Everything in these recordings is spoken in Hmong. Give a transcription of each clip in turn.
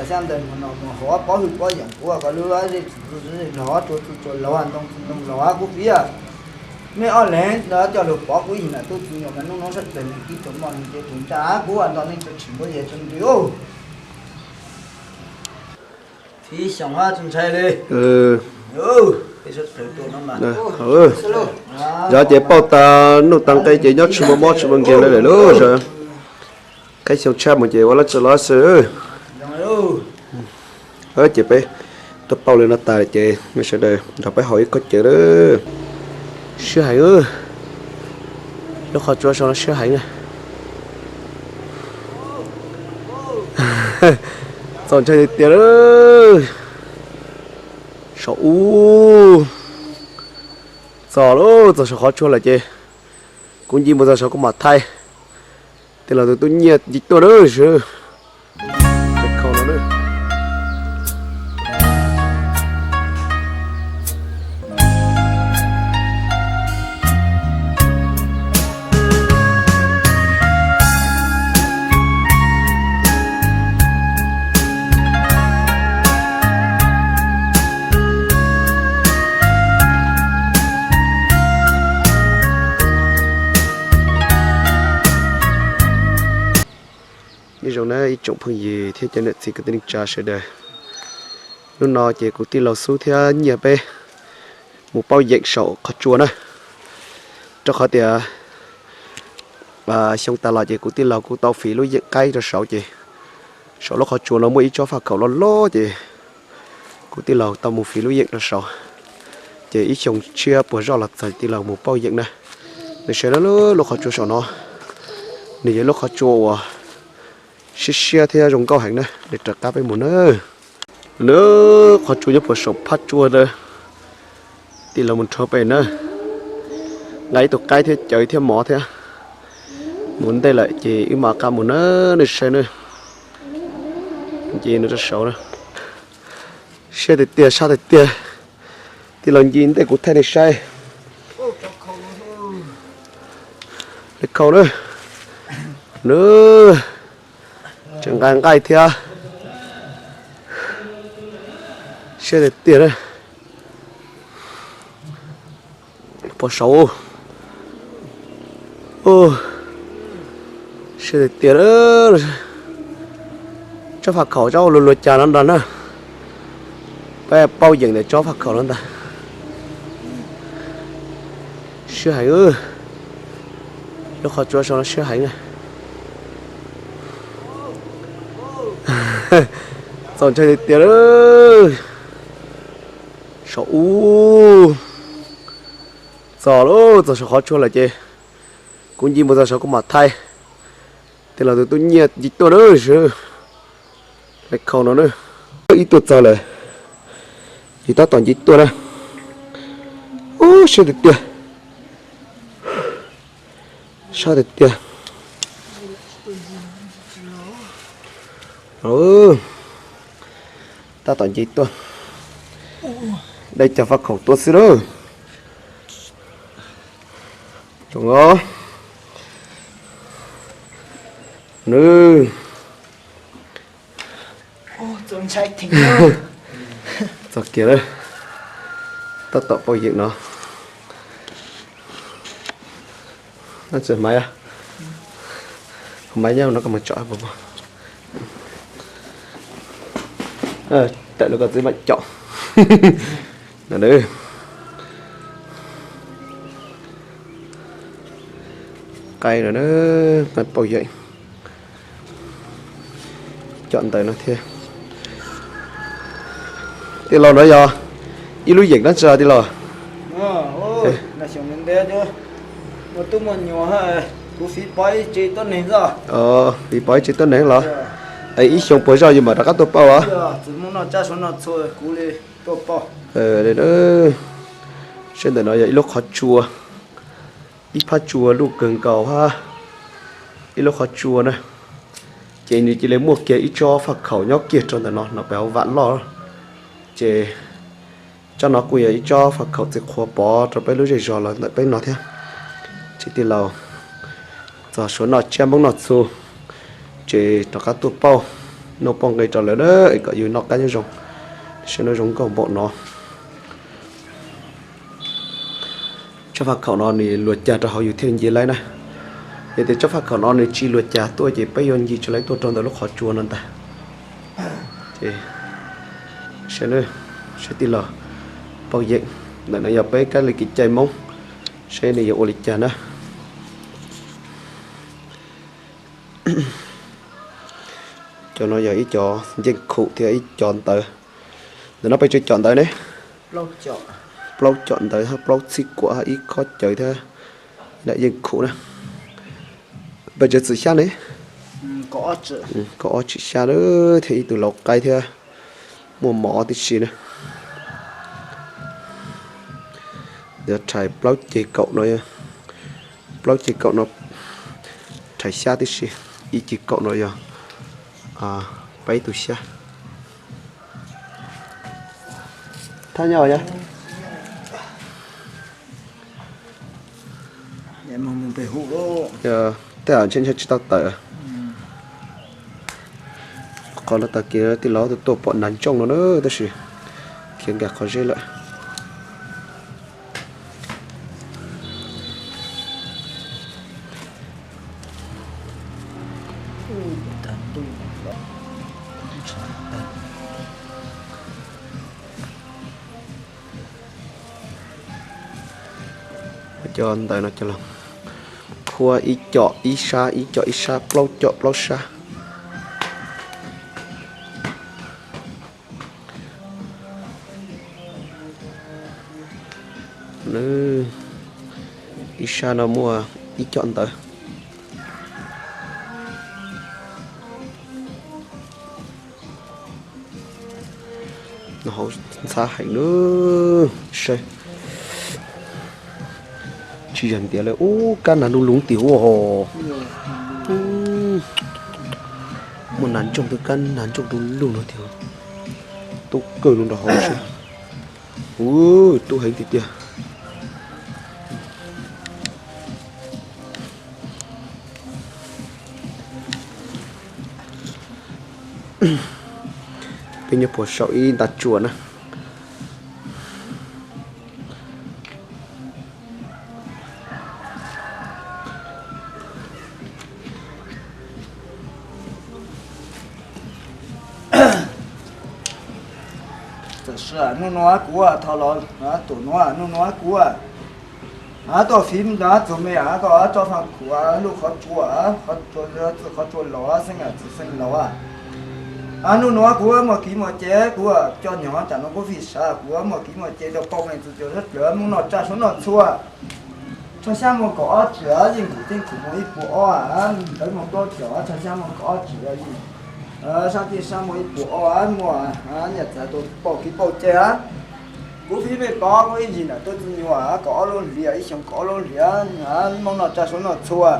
Xyov ntawm mus no mus hauv pob hwj pob yeem kuv kom lub zej txwm txwj zej los tsuas txwj tsuas los ntoo txwj ntoo los kuv fiab. Mej ob leeg ntawd coj lug pov kuv ib yig nam tub txwv nyuam mas nub nub sab plaws neeg kib tug moj neeg ces tug ntsaj kuv ua nto neej tsa tshim npua yeg tsa nri. Tib xyoos hab tsis ntshai li. Yog ces pauj tas nuj tas nqe ces nyob tsis muaj mob tsis muaj nkeeg li lawm lauj. Qhib xyoo tshaj mus ces ua lab tsi los xwb. Ces peb tuaj pauj li no tas ces sawv daws nrog peb haus ib kob cawv lawm. Siab heev, lub qhov tsua saum no siab heev na. Txaus ntshai tiag tiag lawm. Saum u, txog lauj, txog saum qhov tsua lawm ces kuv nce mus txog saum kuv mam thaij. Tij laug tus tub nyiaj nce tuaj na. Nyob zoo na ib tsoom phooj ywg thiab cov niam txiv kwv tij neej tsa sawv daws. Hnub no ces kuv tij laug Xub thiab Nyiaj peb mus pauj yeem saum qhov tsua na, rau qhov tias xyoo tas los ces kuv tij laug kuj tau fiv lub yeem qaib rau saud ces saum lub qhov tsua no muaj ib tsob faj khaum loj loj ces kuv tij laug tau mus fiv lub yeem rau saud. Ces ib xyoo tshiab puas zoj los txog tij laug mus pauj yeem na. Nws saib lub qhov tsua saum no, nws yog lub qhov tsua uas siab siab thiab zoo nkauj heev na, nws raws qab peb mus na. Lub qhov tsua nyob puag saum phab tsua ntawd, tij laug mus nrho pem na. Nqa ib tug qaib thiab cawv thiab mov thiab mus ntej lawm ces wb mam qab mus na, nej saib na. Nce no rau saud na. Siab tiag tiag, sab tiag tiag. Tij laug nce ntej kuv thaij nej saib. Li khau na. Tseem nqaij nqaij thiab. Siab tiag tiag na. Puag saud. Siab tiag tiag. Tsob faj khaum tsob ua luag luag cas no ntag na. Peb pauj yeem ntawm tsob faj khaum no ntag. Siab heev. Lub qhov tsua saum no siab heev na. Txaus ntshai tiag tiag. Saum u, txog lauj, txog saum qhov tsua lawm ces kuv nce mus txog saum kuv mam thaij. Tij laug tus tub nyiaj nce tuaj na. Li khau no na. Ib tuaj txog lawm, yus tab tom nce tuaj na. Ub, siab tiag tiag. Sab tiag tiag. Tab tom nce tuaj. Dai cov faj khaum tuaj xwb lawm. Zoo os. Nws txog kiag lawm. Tab tom pauj yeem no. Maiv, maiv nyob no koj mus tsom. Tawm los koj txiv mam com. Qaib no, pauj yeem. Com ntawm no thiab. Tij laug, no yog ib lub yeem dab tsi tij laug? Fiv pov ib tsev tuab neeg los? Es ib xyoo puas zoj yus mam rov qab tuaj pauj os? Saib ntawm no yog ib lub qhov tsua, ib phab tsua luj kawg nkaus hab, ib lub qhov tsua na. Ces nws cia li muaj kiag ib tsob faj khaum nyob kiag rau ntawm no, no pem hauv vam loj. Ces tsob no kuj yog ib tsob faj khaum txiv qhuav pov rau peb lub zej zog los ntawm peb no thiab. Ces tij laug txog suav noj tsiab Hmoob noj txhua, ces rov qab tuaj pauj. Noj poj nqe rau lawv na, es kom yus noj qab nyob zoo. Saib no zoo nkauj npaum no. Tsob faj khaum no nws luag cag rau hauv yus thiaj nce laib na. Yog tias tsob faj khaum no nws tsis luag cag tuaj ces peb yuav nce tsis laib tuaj rau ntawm lub qhov tsua no ntag. Ces saib, saib tij laug Paj Yeem, ntawm no yog peb kab li kev cai Hmoob, saib nws yuav ua li cas na. Cov no yog ib co yeej khum thiab ib co ntawv. Ntawm no peb tsawg co ntawv ne? Plaub co ntawv thiab plaub txhib kuam, ib khob cawv thiab ib daim yeej khum na. Peb tsawg txwm xyab ne? Kaum ob txwm xyab na, thiab ib tug lau qaib thiab muaj mov tib si na. Yog rhais plaub ceg kaum no, plaub ceg kaum no rhais xyab tib si, ib ceg kaum no yog peb tug xyab. Thaj nyob tej ntshe tsis tau tawm. Qhov no tag kis tij laug tuaj pom nas ntsooj no na, tab sis khiav nkag qhov zeb lawm. Cov ntawv no cov los khuab ib co ib sab, ib co ib sab, plaub co plaub sab. Ib sab no muaj ib co ntawv. No hauv ntxhab heev na. Saib, tsis yog ntiav lawm, ub, kab nag lug lug tiag ua hos. Muaj nas ntsooj, twb kab nag ntsooj du lug no tiag. Tub kawg lug nrog hauv. Ub, tub heev tiag tiag. Peb nyob puag saum ib nta tsua na. Tam sim hnub no kuv tho los, tus no hnub no kuv tuaj fiv txuas me kom tso faj khuam lub qhov tsua, qhov tsua, txwj qhov tsua laus, xeeb txwj xeeb laus. Hnub no kuv muaj kev muaj cev, kuv coj nyob tsam no kuv fij sav, kuv muaj kev muaj cev rau pauj me txhua cov sawv daws mus noj tsaj suav noj txhua. Tsho xyab muaj kaum ob txwm, yeej khum teeb khum muaj ib puas ob, ntawv muaj plaub caug, tsho xyab muaj kaum ob txwm, sab tij sab muaj ib puas ob, muaj nyiaj txiag tuaj pauj kev pauj cev. Kuv fiv me pov kuv ib yig nam tub txwj nyuam kaum ob lub hlis, ib xyoos kaum ob lub hlis, mus noj tsaj suav noj txhua.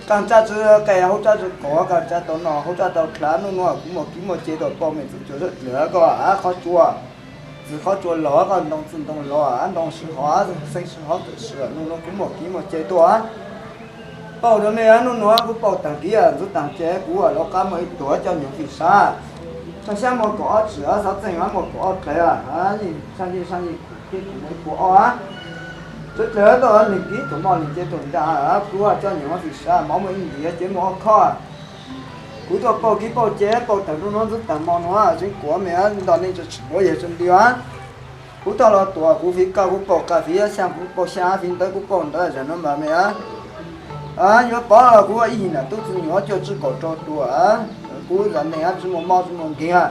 Kaaj tsaj tsi qe hauv tsaj tsi kaum, kaaj tsaj tau noj hauv tsaj tau dlha, hnub no kuv muaj kev muaj cev tuaj pauj me txhua cov sawv daws koj av qhov tsua, txwj qhov tsua laus, koj ntoo txwj ntoo laus, ntoo sib hov, xeeb sib hov, tam sim hnub no kuv muaj kev muaj cev tuaj pauj rau nej. Hnub no kuv pauj tag kev ntxuav tag cev, kuv lawv qab muaj ib tug coj nyob fij sav. Tsho xyab muaj kaum ob txwm, xov txeeg muaj kaum ob dlaim, yeej sab yeej sab yeej khum teeb khum muaj ib puas ob. Sawv daws tuaj leej kev tuaj mov leej cev tuaj nra, kuv coj nyob fij sav, mov muaj ib ntiav cev muaj ob khob. Kuv tuaj pauj kev pauj cev pauj tag hnub no ntxuav tag hmo no, tseev kuv me nto nej tsis tshua yog tsis ntiav. Kuv tuaj los tuaj kuv fiv koj, kuv pauj koj, fiv xyab kuv pauj xyab, fiv ntawv kuv pauj ntawv, zam no mas me yuav pov kuv ib yig nam tub txwj nyuam cuaj tsib kaum rau tus, kuv zam neeg tsis muaj mob tsis muaj nkeeg.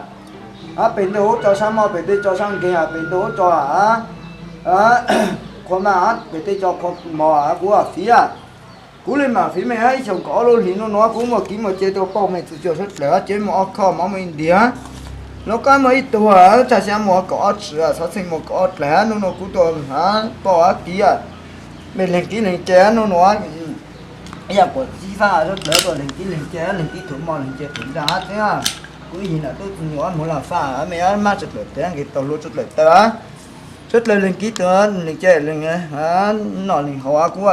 Pem ntug hub tso sab mob, pem tej tso sab nkeeg, pem ntug hub tso qhua maj, pem tej tso qhua mos, kuv fiv. Kuv li mam fiv me ib xyoos kaum ob lub hlis, hnub no kuv muaj kev muaj cev tuaj pauj me txhua cov sawv daws cev muaj ob khob, mov muaj ib ntiav, lawv qab muaj ib tug, tsaj xyab muaj kaum ob txwm, xov txeeg muaj kaum ob dlaim, hnub no kuv tuaj pauj kev me leej kev leej cev, hnub no yog kuv txib faj sawv daws tuaj leej kev leej cev, leej kev tuaj mov leej cev tuaj nra xwb. Kuv ib yig nam tub txwj nyuam mus laj faj me mab sawv daws tes, nkeeg tau hlua sawv daws taw, sawv daws leej kev tuaj leej cev leej noj leej haus, kuv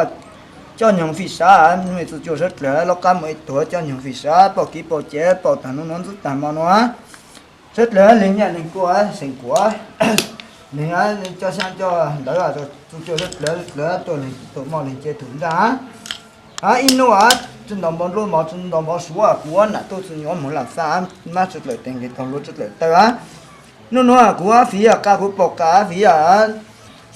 Coj nyoog fim sab, me txhua cua sawv dlawg lub qab mus ib tuag coj nyoog fim sab, pauj kib pauj cev pauj tag nub nuav ntxub tag mo nuav. Sawv dlawg leeg nyaj leeg kua xeem kuav, leeg coj xyaa coj ntawv, txhua cua sawv dlawg, sawv dlawg tuaj leeg kib thaum moj leeg ce thaum ntsaj. Ib nub tsi ntaus npau nruab mov tsi ntaus npau suav, kuv nam tub txwg nyuas moog lam faj, mab tsi dlawm tes nkeeg taug luag tsi dlawm taw. Nub nuav kuv fiv yam qaj kuv pauj qaj, fiv yam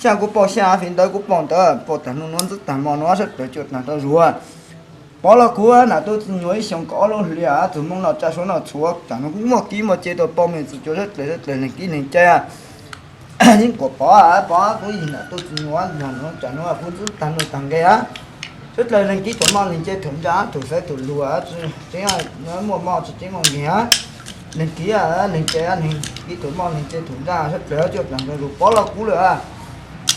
xyaa kuv pauj xyaa, fiv ntawv kuv pauj ntawv, pauj tag nub nuav ntxub tag mo nuav sawv dlawg cua tag rau zuag. Pov los kuv nam tub txwg nyuas ib xyoos kaum ob lub hli, txug moog noj tsaj suav noj txhuav, tsam nuav kuv muaj kib muaj ce tuaj pauj me txhua cua sawv dlawg, sawv dlawg leeg kib leeg ce. Yeej kuas pov, pov kuv yig nam tub txwg nyuas, tsam nuav kuv ntxub tag nuj tag nqe. Sawv dlawg leeg kib thaum moj leeg ce thaum ntsaj, thaum xaiv thaum luag, tseeb muaj moj tsi tseeb muaj nkeeg. Leeg kib leeg ce, leeg kib thaum moj leeg ce thaum ntsaj, sawv dlawg cua tag rau zuag, pov los kuv lawm.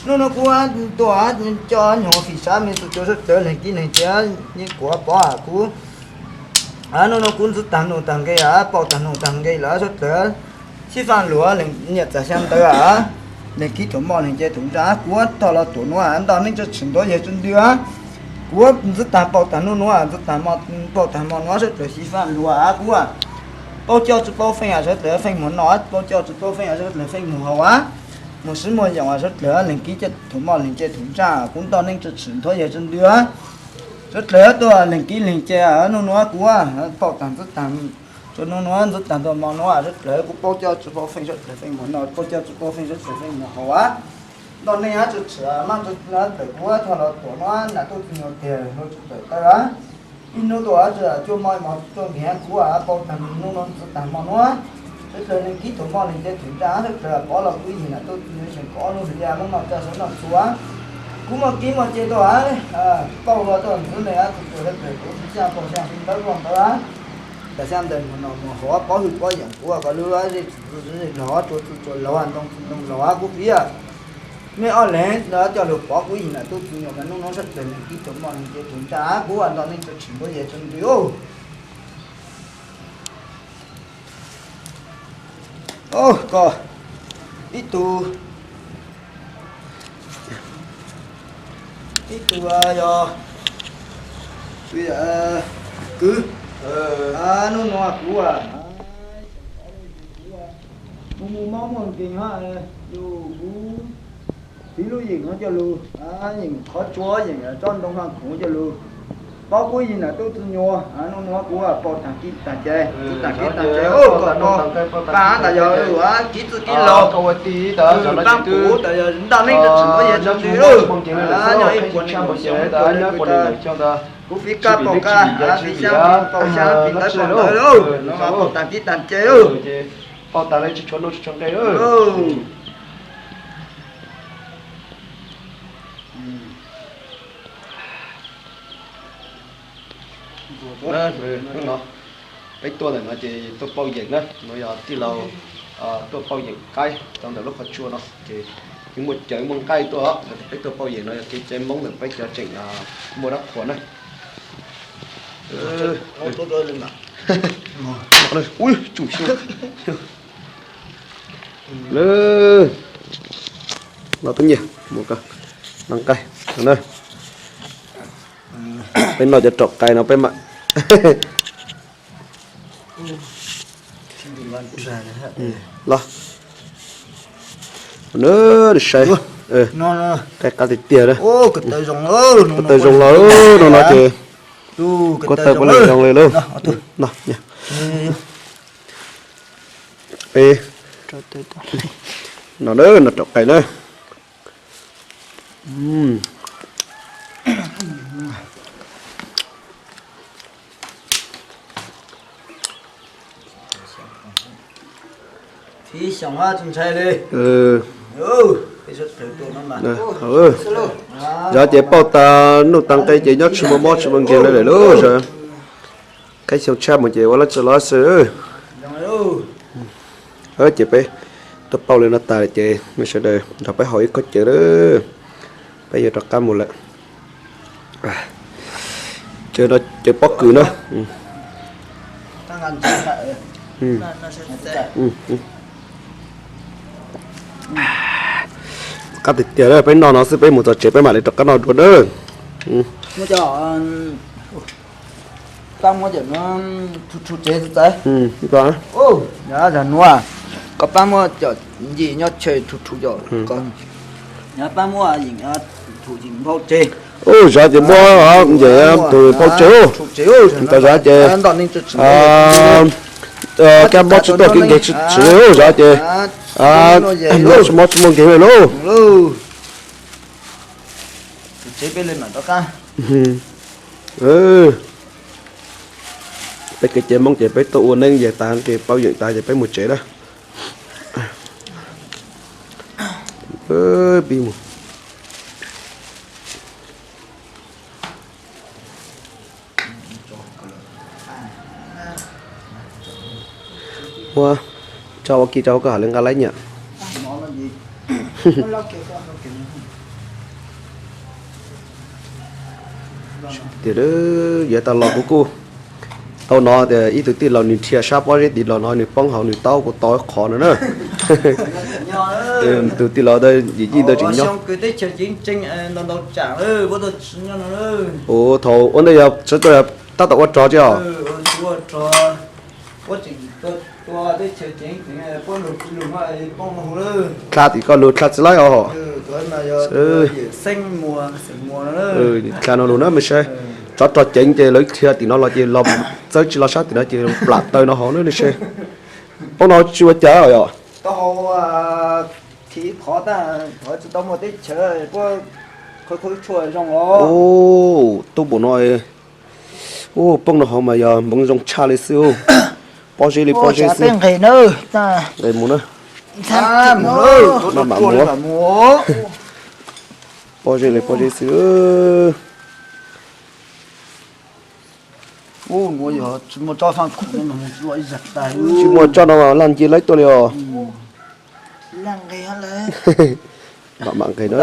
Nub nuav kuv tuaj coj nyoog fim sab, me txhua cua sawv dlawg leeg kib leeg ce, yeej kuas pov kuv. Nub nuav kuv ntxub tag nuj tag nqe, pauj tag nuj tag nqe lawm, sawv dlawg xib faj luag, leeg nyiaj txag xyaa ntawv, leeg kib thaum moj leeg ce thaum ntsaj, kuv tog los tuam nuav ntoj neej tsi tshwm ntuav yawg tsi ntws. Kuv ntxub tag pauj tag nub nuav, ntxub tag mo, pauj tag mo nuav sawv dlawg xib faj luag, kuv pauj coj tsi pauj feej, sawv dlawg feej moog noj, pauj coj tsi pauj feej, sawv dlawg feej moog haus. Muaj sib muaj yoos, sawv dlawg leeg kib thaum moj leeg ce thaum ntsaj, kuv ntoj neej tsi tshwm ntuav yawg tsi ntws. Sawv dlawg tuaj leeg kib leeg ce, nub nuav kuv pauj tag ntxub tag, nub nuav ntxub tag ntua mo nuav, sawv dlawg kuv pauj coj tsi pauj feej, sawv dlawg feej moog noj, pauj coj tsi pauj feej, sawv dlawg feej moog haus. Ntoj neej tsi tshwm, mab tsi dlawg, kuv tog los tuam nuav nam tub txwg nyuas tiag, luag tsi dlawm taw. Ib nub tuaj tsi cuaj moj mov tuaj nkeeg, kuv pauj tag nub nuav ntxub tag mo nuav, sawv dlawg leeg kib thaum moj leeg ce thaum ntsaj, sawv dlawg pov los kuv yig nam tub txwg nyuas xyoo kaum ob lub hli, moog noj tsaj suav noj txhuav. Kuv muaj kib muaj ce tuaj, pauj luag tuaj ntxub neej, txhua cua sawv dlawg kuv fiv xyaa pauj xyaa, fiv ntawv pauj ntawv. Tag xyaa ntawv moog noj moog haus, pov hwj pov yaam kuv, kom lub zej txwv zej laug, tsua txwv tsua laug, ntoo txwv ntoo laug, kuv fiv. Mej ob leeg coj lug pov kuv yig nam tub txwg nyuas mas nub nuav sawv dlawg leeg kib thaum moj leeg ce thaum ntsaj, kuv ntoj neej tsi tshwm ntuav yawg tsi ntws. Koj ib tug, ib tug yog kwv, nub nuav kuv mus muaj mob muaj nkeeg, yug kuv fiv lub yeem no coj lug, yeem qhov tsua yeem tsob ntoo haj khoom coj lug, pov kuv yig nam tub txwg nyuas, nub nuav kuv pauj tag kib tag ce, tag kib tag ce, koj pab tas yog kib txwj kib laug, pab kuv tas yog ntoj neej tsi tshwm ntuav yawg tsi ntws, nyob ib puas neeg xyoo ib puas neeg xyoo ntawd, kuv fiv kab pauj kab, fiv xyaa pauj xyaa, fiv ntawv pauj ntawv lauj, no mas pauj tag kib tag ce lauj. Pauj tas lawm tsi tshuav nuj tsi tshuav nqe lauj. Peb tuaj ntawm no ces tuaj pauj yeem na, no yog tij laug tuaj pauj yeem qaib rau ntawm lub qhov tsua no ces yeej muaj cawv muaj nqaij tuaj, peb tuaj pauj yeem no yog kev cai Hmoob ntawm peb cov tseem muaj dab qhuas na. No tub nyiag, no nqaij, peb noj cov raum qai no peb mam los. Saib, qai qab tiag tiag, ko taw zoo lawm no no ces ko taw puav leej zoo li lauj. Peb no, no raum qai na. Yog ces pauj tas nuj tas nqe ces nyob tsis muaj mob tsis muaj nkeeg li lawm lauj. Qaib xyoo tshaj mus ces ua lab tsi los xwb. Ces peb tuaj pauj li no tas ces nej sawv daws nrog peb haus ib khob cawv lawm, peb yuav rov qab mus lawm. Cawv no cawv pob kws na. Qab tiag tiag, peb noj no xwb peb mus txog tsev peb mam li rov qab noj dua na. Muab cov, pab muab cov no rhu rhu tsev txiv txawv. Zag nuav, koj pab muab cov ncim nyob chaw rhu rhu cov, pab muab yeem rhu yeem nphau tsev. Ub, zag ces muab ncim tus nphau tsev ub. Tau zag ces kab mob tsis tuaj kev nkeeg tsis tswv ub, zag ces mob tsis muaj nkeeg li lauj. Peb kev cai Hmoob ces peb tuaj ua neeb yag tas ces paub yeem tas ces peb mus tsev na. Pib mus. Ua, tso ua kiag rau koj hais li nqa laib nyam. Tias yuav tau los kuv kuj tau no tias ib tug tij laug nws dhia sab pob zeb tid los no nws poob hauv nws taub kuv tau qhov no na. Tus tij laug yim yij ntawd tseem nyob. Ua thaum ua ntej yog sawv tuaj tab tom ua rog tsis os? Dlha tim koj lug dlha tsis laib os. Dlha no lug na mej saib. Tsov rog ceev ces lawv dhia tim no los ces los txawb tsis los sab tim no ces plam taw no hauv na mej saib. Poob no tsis ua cas yom? Tub npaum no, ua poob no hauv mas yog npoov zoo tshaj li xwb. Pob zeb li pob zeb xwb. Nqes mus na. Pob zeb li pob zeb xwb. Tsis muaj tsob no laj nce laib tuaj li os. Mam mam nqes na.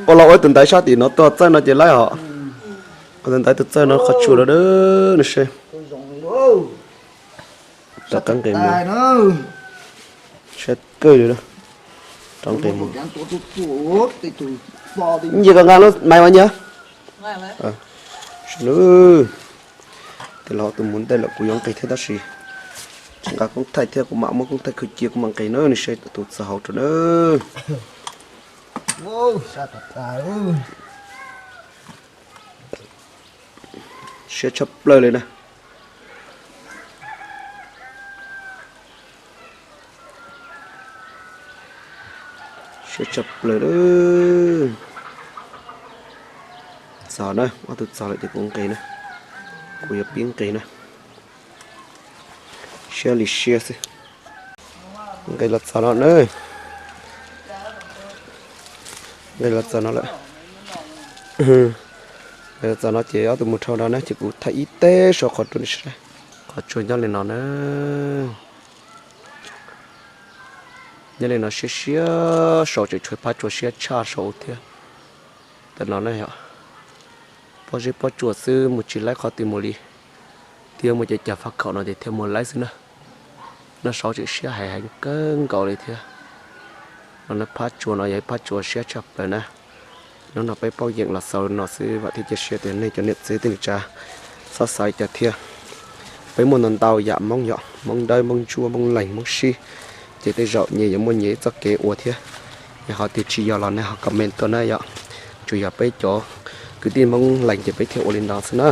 Ua los ua tus ntaiv sab tim no tuaj txawb no ces laib os. Ua tus ntaiv tuaj txawb no qhov tsua lawm na seb. Rov qab nqes mus. Siab kawg li na. Rov nqes mus. Nyias koj nqa lub maiv mas nyias. Tej laus tus mus ntej lawm kuv yuav nqis thiab tab sis tsis nqa koob thaij thiab kuv mam muab koob thaij khwv cia kuv mam nqis na, nws saib tus txog hauv rau na. Siab tshaj plaws li na. Siab tshaj plaws. Txog na, ob tug txog lawm ces kuv nqis na. Kuv yuav pib nqis na. Siab li siab xwb. Nqis los txog no na. Nqis los txog no lawm. Nqis los txog no ces ob tug mus dhau nrad na ces kuv thaij ib teg saum qhov tsua no seb. Qhov tsua nyob li no na. Nyob li no siab siab saud tseem tshuav phab tsua siab tshaj saud thiab. Tam no na yom, pob zeb pob tsuas xwb mus tsis laib qhov twg mus li. Thiab muaj cov cag faj khaum no ces thiaj mus laib xwb na. Noj saub tseem siab heev heev kawg nkaus li thiab. No na phab tsua no yog ib phab tsua siab tshaj plaws na. Hnub no peb paub yeem los xaus no xwb vam thiab cia siab tias nej cov niam txiv tej li tsa xob xaiv cas thiab. Peb muaj ntau ntau yam Hmoob yom, Hmoob dawb, Hmoob ntsuab, Hmoob leeg, Hmoob sib, ces tej zaum nyias yuav muaj nyias ib txoj kev ua thiab. Yog qhov twg tsis yog los nej ho comment tuaj na yom. Tsuas yog peb cov kwv tij Hmoob leeg ces peb thiaj ua li no xwb na.